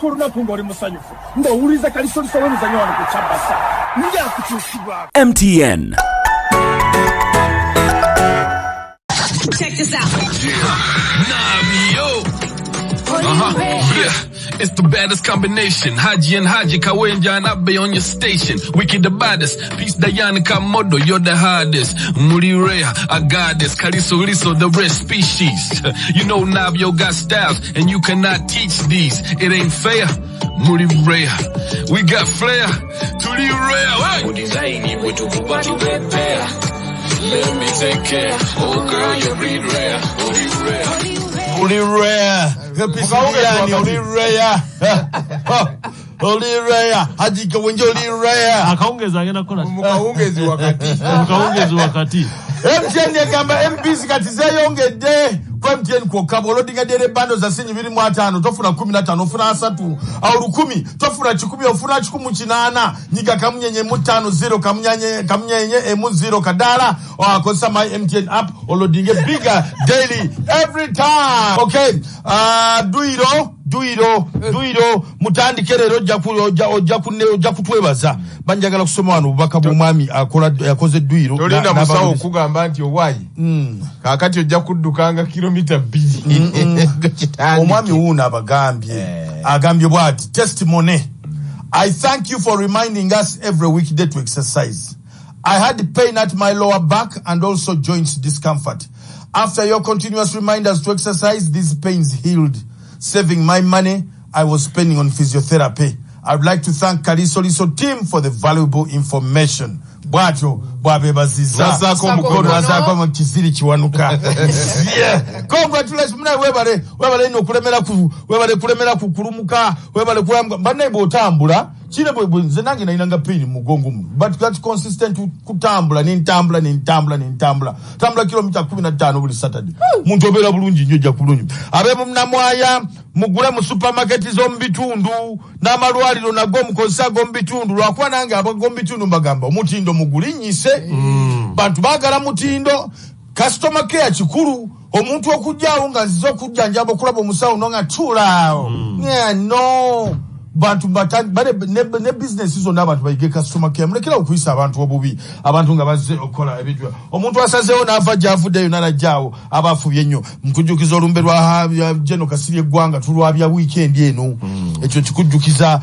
Tandika olunaku ng'oli musanyufu ng'owuliriza kalisoliso w'emizannyo wano ku Kyabasa ng'akutuusibwako MTN. Check this out. Nabio. Yeah. It's the baddest combination. Haji and Haji Kawenja and Abe on your station. Wicked the baddest. Peace Diana Kamodo, you're the hardest. Muri Rea, I got this. Kaliso Liso, the rare species. You know Nabio got styles, and you cannot teach these. It ain't fair. Muri Rea. We got flair. Tuli Rea. Hey. Let me take care. Oh girl, you're rare. Muri Rea. Oli rare. Pisiyani oli rare. Oli rare. Haji Kawenja oli rare. Akawungeezi agenda kukola ki? Mukawungezi wakati. Mukawungeezi wakati. MTN egamba MBC kati zeeyongedde ku MTN kwokka. Bw'olodinga daily bundles za silingi 25, tofuna 15, ofuna 30 awo 1000, tofuna 100, ofuna 180. Nyiga kamunyenye mu 5 0 kamunyenye kamunyenye emu 0 kadaala, akozesa my MTN app olodinge bigger daily every time. Okay, duiro duiro duiro mutandike leero, ojja kutwebaza. Banjagala kusoma wano obubaka bw'omwami akola yakoze dduyiro. Tolinda musawo okugamba nti owaayi kaakati ojja kuddukanga kilomita 2. Omwami wuuno abagambye, agambye bwati: "Testimony. I thank you for reminding us every weekday to exercise. I had pain at my lower back and also joints discomfort. After your continuous reminders to exercise, these pains healed, saving my money I was spending on physiotherapy. I would like to thank Kaliso Liso team for the valuable information." Bwatyo bwabebaziza. N'assaako omukono. N'assaako mu kiziri kiwanuka. Yeah. Congratulations munaye, webale, webale nnyo okulemera ku, webale kulemera ku kulumuka, webale kulamuka. Bannaye bw'otambula kine nze nange nalinanga pain mu mugongo muno, but that consistent kutambula, nentambula nentambula nentambula tambula kilomita 15 buli Saturday, muntu obeera bulungi nnyo, ojja ku bulungi. Ab'emunamwaya, mugule mu supermarket z'omu bitundu n'amalwaliro nago mukozesa ag'omu bitundu, lwakuba nange abag'omu bitundu mbagamba omutindo mugulinnyise. Bantu baagala mutindo, customer care kikulu. Omuntu okujjaawo nga nzize okujjanjaba, okulaba omusawo no nga tuulaawo. Yeah, no bantu ne bizinesi zonna abantu bayige customer care. Mulekera okuyisa abantu obubi, abantu nga bazze okukola ebintu. Omuntu asazeewo n'ava gy'avuddeyo n'alajjaawo aba afubye nnyo. Nkujjukiza olumbe lwa General Kasirye Eggwanga, tulwabya weekend eno. Ekyo kikujjukiza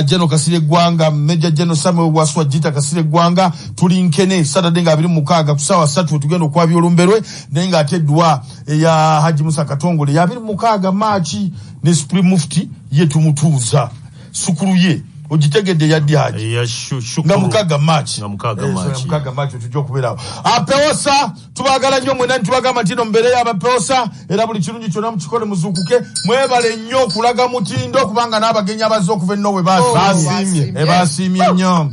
General Kasirye Eggwanga, Major General Samuel Waswa Gita Kasirye Eggwanga. Tuli Nkene Saturday nga 26 ku ssaawa 3 tugenda okwabya olumbe lwe, naye ng'ate eddwa eya Haji Musa Katongole ya 26 Maaki ne Supreme Mufti ye tumutuuza sukulu ye ogitegedde yaddi, Haji? Eya Nga Shukuru. 6 Maaki. Nga 6 So, Maaki. 6 Maaki tujja okubeerawo. Apewosa tubaagala nnyo mwena, ntibagamba nti no mubeereyo abapewosa, era buli kirungi kyonna mukikole, muzuukuke. Mwebale nnyo okulaga mutindo, kubanga n'abagenyi abazze okuva e Norway Basiimye. basiimye nnyo.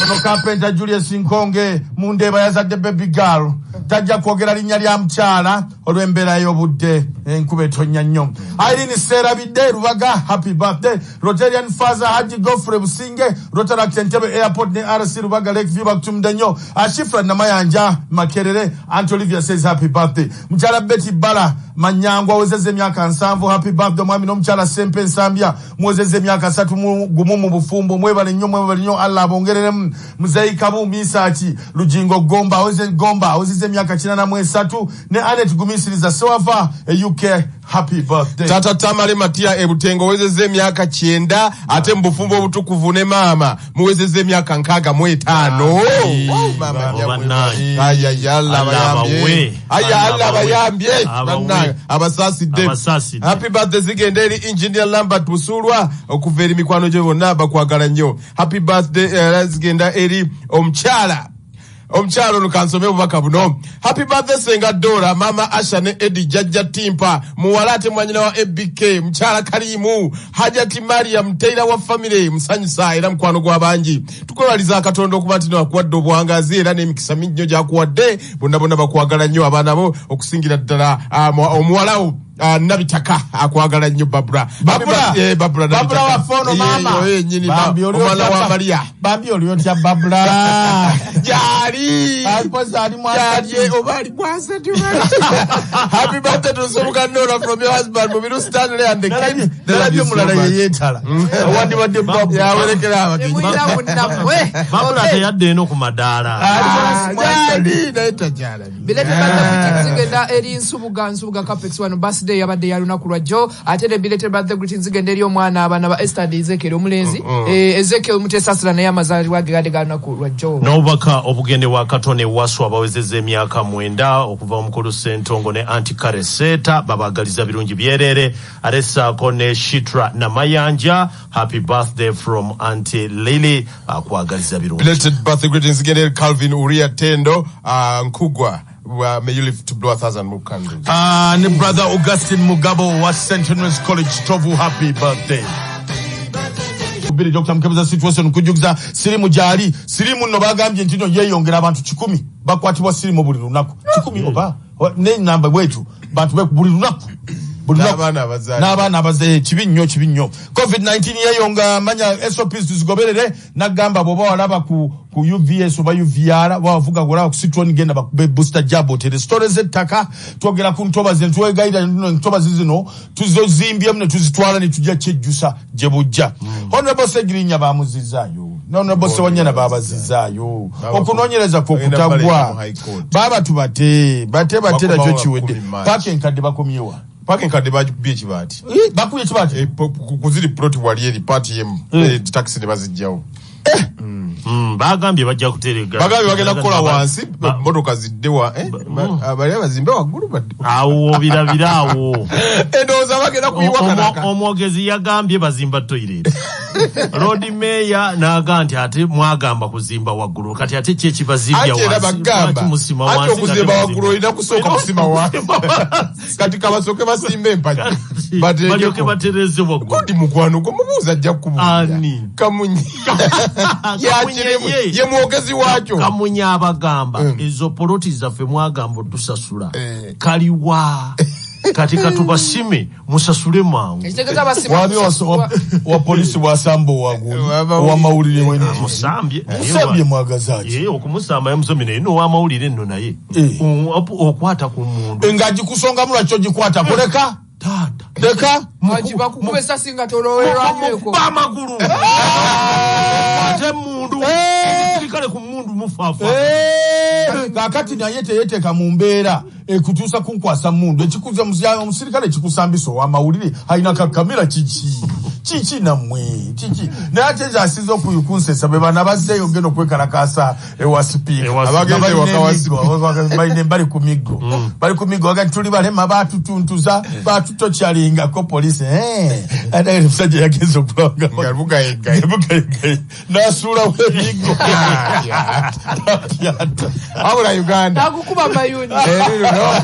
Ono Carpenter Julius Nkonge Mundeeba yazadde baby girl, tajja kwogera linnya lya mukyala olw'embeera y'obudde, enkuba etonnya nnyo. Irene Serabidde Rubaga, happy birthday. Rotarian Faza Haji Godfrey Businge, Rotaract Entebbe Airport ne RC Rubaga Lakeview bakutumidde nnyo. Ashifra Namayanja Makerere, Aunt Olivia says happy birthday. Mukyala Betty Bala Manyangwa awezezza emyaka 70, happy birthday. Omwami n'omukyala Sempe Nsambya muwezezza emyaka 31 mu bufumbo, mwebale nnyo, mwebale nnyo, Allah abongereremu. Muzeyi Kabu Misaaki Lugingo Gomba aweze Gomba awezezza emyaka 83, ne Anet Gumisiriza Sewava e UK, happy birthday. Tata Tamale Matia Ebutengo owezezza emyaka 90, ate mu bufumbo obutukuvu ne maama muwezezza emyaka 65. Oh, maama Oh, bannange. Aya, ya Allah Allah abayambye. abawe. Aya, Allah Allah abawe. abayambye. Abawe. Bannange, abasaasidde. Abasaasidde. Happy birthday zigenda eri Engineer Lambert Busulwa okuva eri mikwano gye bonna bakwagala nnyo. Happy birthday zigenda eri omukyala ono, kansome obubaka buno. Happy birthday Senga Dora, Mama Asha ne Edi, Jajja Timpa muwala ate mwanyina wa ABK, mukyala Karimu, Hajati Mariam Taylor wa family musanyusa era mukwano gw'abangi. Tukwebaliza Katonda okuba nti akuwadde obuwangazi era n'emikisa mingi nnyo gy'akuwadde. Bonna bonna bakwagala nnyo, abaana bo okusingira ddala omuwalawo. Nabitaka akwagala nnyo Babura. Babura? Babura Babura waffe ono maama. Yennyini Bambi oli omwana otya wa Maria. Bambi oli otya Babura? Gyali. Alipoza ali mwasati. Gyali, oba ali mwasati. Happy birthday to Nsubuga Nora from your husband Mubiru Stanley and the kids. Nalabye omulala yeyeetala. Wandibadde Babura. Yawerekera abagenyi. Temulina munnammwe. Babula Okay. teyadde eno ku madaala. Gyali naye takyalabye. Belated birthday greetings zigenda eri Nsubuga, Nsubuga Capex wano birthday yabadde ya lunaku lwa jjo, ate ne belated birthday greetings zigenda eri omwana abaana ba Esther and Ezekiel omulenzi. Ezekiel Muteesasira naye amazaalibwa ge gadde ga lunaku lwa jjo. N'obubaka obugende wa Katone Waswa bawezezza emyaka 9 okuva omukulu Ssentongo ne Anti Kare Seeta babaagaliza birungi byereere. Ate ne Shitra Namayanja, happy birthday from Auntie Lily, akwagaliza birungi. Belated birthday greetings zigenda eri Calvin Uria Tendo, Nkugwa. May you live to blow 1,000 more candles. Ne brother Augustine Mugabo wa St. Henry's College Tovu, happy birthday. Biri Dr. Mukebeza situation kujugiza sirimu gyali sirimu nno bagambye nti no yeeyongera abantu 100 bakwatibwa sirimu buli lunaku 100 oba ne namba bwetu bantu buli lunaku buli lunaku N'abaana abazaale. N'abaana abazaale kibi nnyo kibi nnyo. COVID-19 yeeyonga manya SOPs tuzigoberere nagamba bw'oba walaba ku UVS oba UVR wavuga golaba ku Citroen genda bakube booster jab otere stories z'ettaka twogera ku ntobazi ntwegayira ntobazi zino tuzozimbyemu ne tuzitwala ne tujja kyejjusa gye bujja. Honorable Segirinya bamuzizaayo Honorable Sewanyana babazizaayo okunoonyereza kwo kutagwa baba tubate bate bate nakyo kiwedde paaka enkadde bakomyewa Paaka enkadde bagikubye ekibaati. Bakubye ekibaati? Kuziri plot wali eri paati emu taxi ne bazijjawo. Bagambye bajja kuterega. Bagambye bagenda kukola wansi mmotoka zidde wa bali abazimbe waggulu badde. Awo birabira awo. Endowooza bagenda kuyiwa kanaka. Omwogezi yagambye bazimba toilet. Lord Mayor n'agamba nti ate mwagamba kuzimba waggulu kati ate ki ekibazimbya wansi. Ate era bagamba ate okuzimba waggulu olina kusooka kusima wansi. Kati kabasooke basimbe empagi. Balyoke batereze waggulu. Kodi mukwano gwo mubuuza ajja kukubuulira. Ani? Kamunye. Ye mwogezi waakyo. Kamunye abagamba ezo poloti zaffe mwagamba otusasula. Kaliwa. Kati katubasime musasule mangu. Wali wa polisi wasamba waggulu ow'amawulire w'enju. Musambye. Musambye mwagazaaki. Okumusamba yamusomye naye n'ow'amawulire nno naye. Okwata ku mundu. Ng'agikusongamu lwaki ogikwata kuleka? Taata. Leka. Bakukuba essasi nga tolowolwanyeko. Mukuba amagulu. Ate mundu. Kale ku mundu mufaafa. Kaakati naye teyeteeka mu mbeera ekutuusa kunkwasa mundu ekikuza omusirikale ekikusambisa ow'amawulire alina kakamera kiki kiki nammwe kiki naye ate nze asinze okunsesa be bano abazzeeyo genda okwekalakaasa ewa sipiika balina bali ku miggo bali ku miggo bagati tuli balema baatutuntuza baatutokyalingako poliisi ate omusajja yagenze okulaba n'asuulawo emiggo Wabula Uganda Nakukuba mayuni.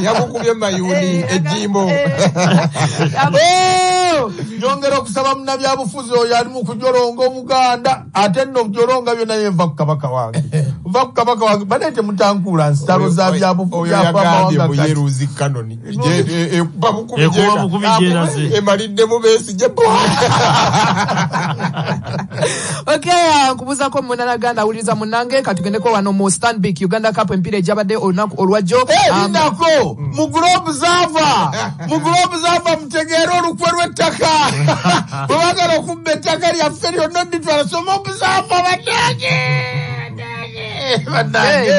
Yakukubye mayuni ejjimbo. Nyongera okusaba munnabyabufuzi oyo ali mu kujolonga Omuganda ate nno okujolonga byonna ye nva ku kabaka wange. Nva ku kabaka wange bane temutankuula nsitalo za byabufuzi. Oyo yagambye mbu yeruzi kanoni. Ekuba bukubi gyeraze. Emaliddemu Besigye. Okay, nkubuuzaako munnalaganda awuliriza munnange katugendeko wano mu Stanbic Uganda Cup empiira egyabadde olunaku olwajjo. Lindako mu Globe Observer mutegeere olukwe lw'ettaka. Bwe baagala okubba ettaka lyaffe lyonna nditwala soma Observer bannange.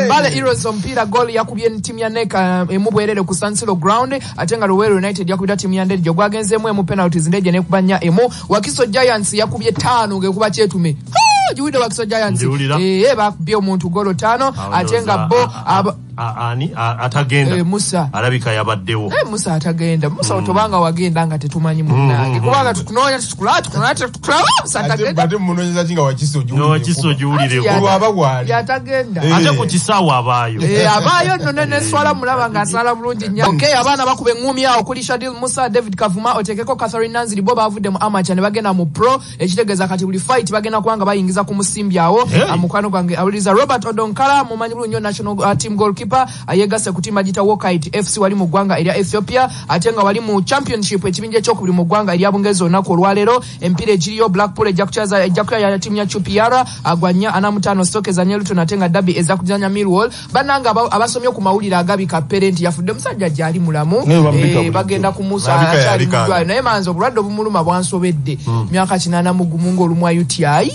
Mbale Heroes omupiira goal yakubye ttiimu ya NEC emu bwerere ku San Siro ground ate nga Luweero United yakubira ttiimu ya Ndejje gwagenzeemu emu penalties Ndejje n'ekuba nnya emu. Wakiso Giants yakubye 5 ng'ekuba Kyetume. Giwidde Wakiso Giants bakubye omuntu golo 5 ate nga bo ani atagenda Musa alabika yabaddewo. Musa atagenda. Musa otobanga wagenda nga tetumanyi munnange kubanga tukunoonya tukulaba Musa atagenda. Bate munoonyeza ki nga Wakiso ogiwulire olwaba waali yatagenda ate ku kisaawe abaayo abaayo nno neswala mulaba ng'asala bulungi nnyo. Okay, abaana bakuba eŋŋumi awo kuli Shadil Musa, David Kavuma oteekeko Catherine Nanziri bo baavudde mu amateur ne bagenda mu pro ekitegeeza kati buli fight bagenda kubanga bayingiza ku musimbi awo. Mukwano gwange awuliriza Robert Odonkala mumanyi bulungi nnyo national team goalkeeper. goalkeeper yegasse ku ttiimu agiyita Wolkite FC wali mu ggwanga erya Ethiopia. Ate nga wali mu championship ekibinja ekyokubiri mu ggwanga erya Bungereza olunaku olwaleero emipiira egiriyo, Blackpool ejja kukyaza ejja kuyaya ttiimu ya QPR agwa 4:45, Stoke ezanye Luton, ate nga Derby eza kuzanya Millwall. Bannange abasomye ku mawulire agabika Pele nti yafudde, omusajja gyali mulamu, Naye bamubika bulijjo. bagenda kumusa Abika akyali yabikanga. mu ddwaliro, naye manzi obulwadde obumuluma bwansobedde. Myaka 81 ng'olumwa UTI.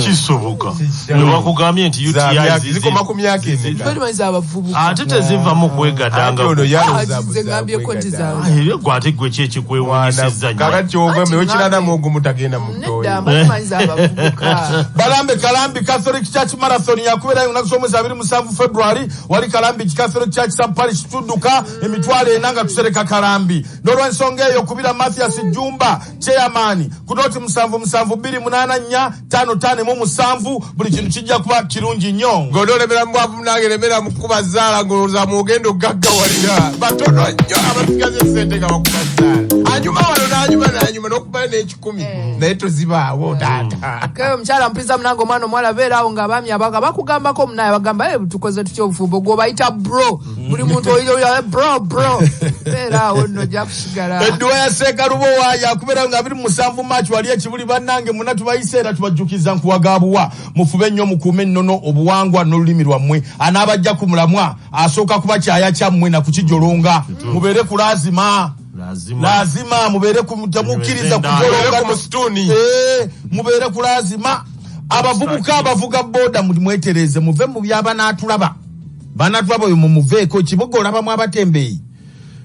Kisoboka ne bakugambye nti Za myaka- UTI zikoma ku myaka emeka? Balimanyiza abavubuka. Ate tezivamu Ate kwegadanga. ono yalowooza Nze ngambyeko nti kwegadanga. za Gwe ate gwe ki ekikwewuunyisizza nnyo? Kakati kyogambye Anti wekinana ngambe- mu ogumu tagenda mu Nedda, ttooyi. mbalimanyiza abavubuka. Balambe Kalambi Catholic Church Marathon yakubeerayo olunaku z'omwezi 27 February wali Kalambi Catholic Church Sub Parish. Tudduka 400,000 nga tusereka Kalambi. N'olwensonga eyo kubira Mathias Jumba chairman ku 0772845557. Buli kintu kijja kuba kirungi nnyo. Ng'onoolemera mu bwavu, munange, lemera mu kukuba zaala ng'olowooza mwogenda ogaggawalira. Batono nnyo abasigaza essente nga bakuba zaala. Anyuma wano n'anyuma n'anyuma n'okubayo n'ekikumi, naye tozibaawo taata. Kewe omukyala mpisa munange, omwana omuwala beera awo ng'abaami abaga bakugambako munaye bagamba, "Eh, tukoze tutya obufumbo?" Gwobayita bro, buli muntu oyita bro bro, beera awo nno ojja kusigala. Edduwa ya Seekalubowa yakubeerayo nga 27 March wali ekibuli. Bannange muna tubayise era tubajjukiza nkuwagabuwa, mufube nnyo mukuume ennono, obuwangwa n'olulimi lwammwe. Anaabajja ku mulamwa asooka kuba kyaya kyammwe nakukijolonga. Mubeere ku laazima. Lazima. Laazima mubeere ku, temukkiriza Nyweze kujolonga. Mubeere ku musituuni. Eh, mubeere ku laazima. Abavubuka abavuga boda mwetereze, muve mu byabanaatulaba banaatulaba oyo mumuveeko. Kibuga olabamu abatembeeyi,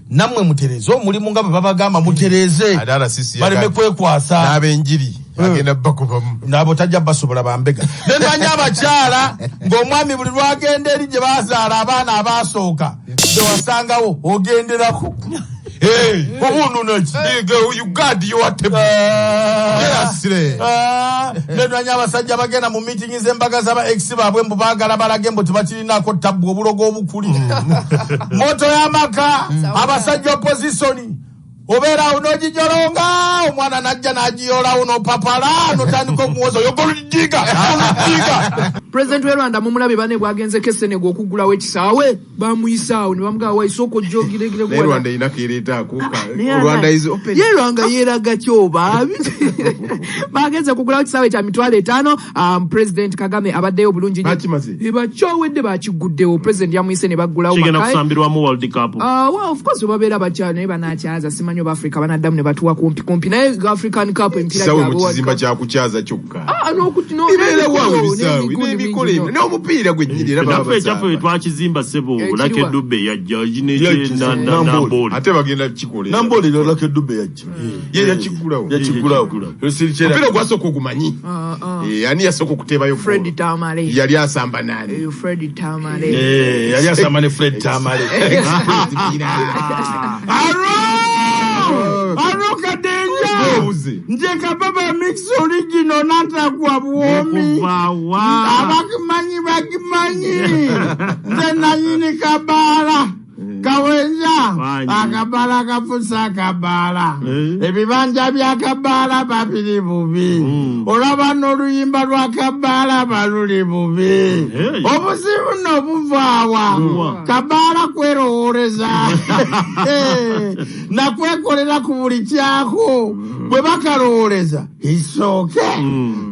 nammwe mutereze omulimu nga bwe babagamba mutereze. Ate RCC baleme kwekwasa. N'ab'enjiri agenda bakubamu. Nabo tajja basobola bambega. Nemanya abakyala ng'omwami buli lwagenda eri gye bazaala abaana abasooka bewasangawo ogenderako obununaki. You guard your table. Yes. Nenwanya abasajja bagenda mu miitingi z'embaga z'aba ex baabwe mbu baagala balage mbu tebakirinako tabbu, obulogo obukuli moto y'amaka. Abasajja opposition obeera awo n'ogijolonga, omwana najja n'agiyolawo n'opapala n'otandika okumuwoza oyogoludiga oludiga. Pulezidenti w'e Rwanda mumulabe bane bwagenzeko e Senegal okuggulawo ekisaawe, bamuyisaawo ne bamugamba waisooka ojjogiregire. Naye Rwanda erina kereeta akuuka. Rwanda is open. Ye Rwanga yeeraga kyoba bagenze kugulawo ekisaawe kya 50,000. President Kagame abaddeyo bulungi nnyo. Bakimaze? Eh, bakyowedde, bakiguddewo. President yamuyise ne baggulawo. Kigenda Makae. kusambirwamu World Cup. Well, of course babeera bakyala naye banakyaza, simanyi oba Africa banaddamu ne batuwa kumpi kumpi, naye African Cup emipiira Kisaawe gyabwe mu World kizimba Cup. kyakukyaza kyokka. Ah, Bibeerawo awo n'emikolo, ebisaawe n'emigundi n'emikolo mingi ebyo nnyo. n'omupiira gwennyini era baba Naffe ekyaffe basamba. twakizimba ssebo. Eh, Lucky kiriwa? Dube yajja. Yajja. Namboole. Ate bagenda kukikola. Namboole Lucky Dube yajja. Ye yakigulawo. Yakigulawo. Omupiira gwasooka ogumanyi. Eh, ani yasooka okuteebayo Fred goolo? Tamale. Yali asamba nani? Eh, Fred Tamale. Eh, yali asamba ne Fred Tamale. Aro Kadenja. Obuze. Nje Kababa Mix original natakwa buwomi. Kuvawa. Abakimanyi bakimanyi. Nze nanyini kabaala. Kawenja. Wangi. Akabaala kafusa akabaala. Eh. Ebibanja bya kabaala babiri bubi. Olaba n'oluyimba lwa kabaala baluli bubi. Hey. Obuzibu nno buvaawa. Buwa. Kabaala kwerowooleza nakwekolera ku buli kyako. Bwe bakalowooleza isooke,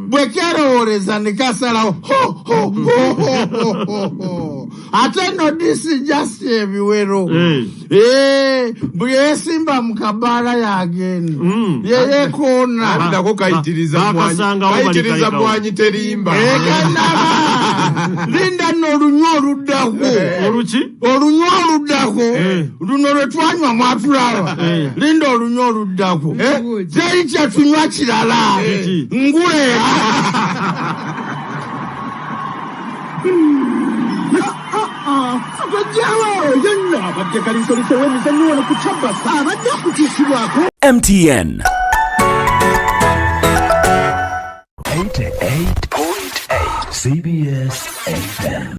bwe kerowooleza ne kasalawo. Ho, ho, ho, ho, ho, ho, ho. Ate no this just ebiwero. Eh. Eh, buli yesimba mu kabaala yagenda yeyekoona. Nako kayitiriza mwanyi. Bakasangawo bali Kayitiriza kalikawo. mwanyi terimba. Ekanaba linda nno olunywa oluddako. Oluki? Olunywa oluddako luno lwe twanywa mwatulaba. Linda olunywa oluddako, teri kyetunywa kirala. Kiki? Ngule. Yenna abadde kaliisoliso w'emizannyo wano ku Kyabasa abadde akutiisibwako. MTN. 88.8 CBS FM.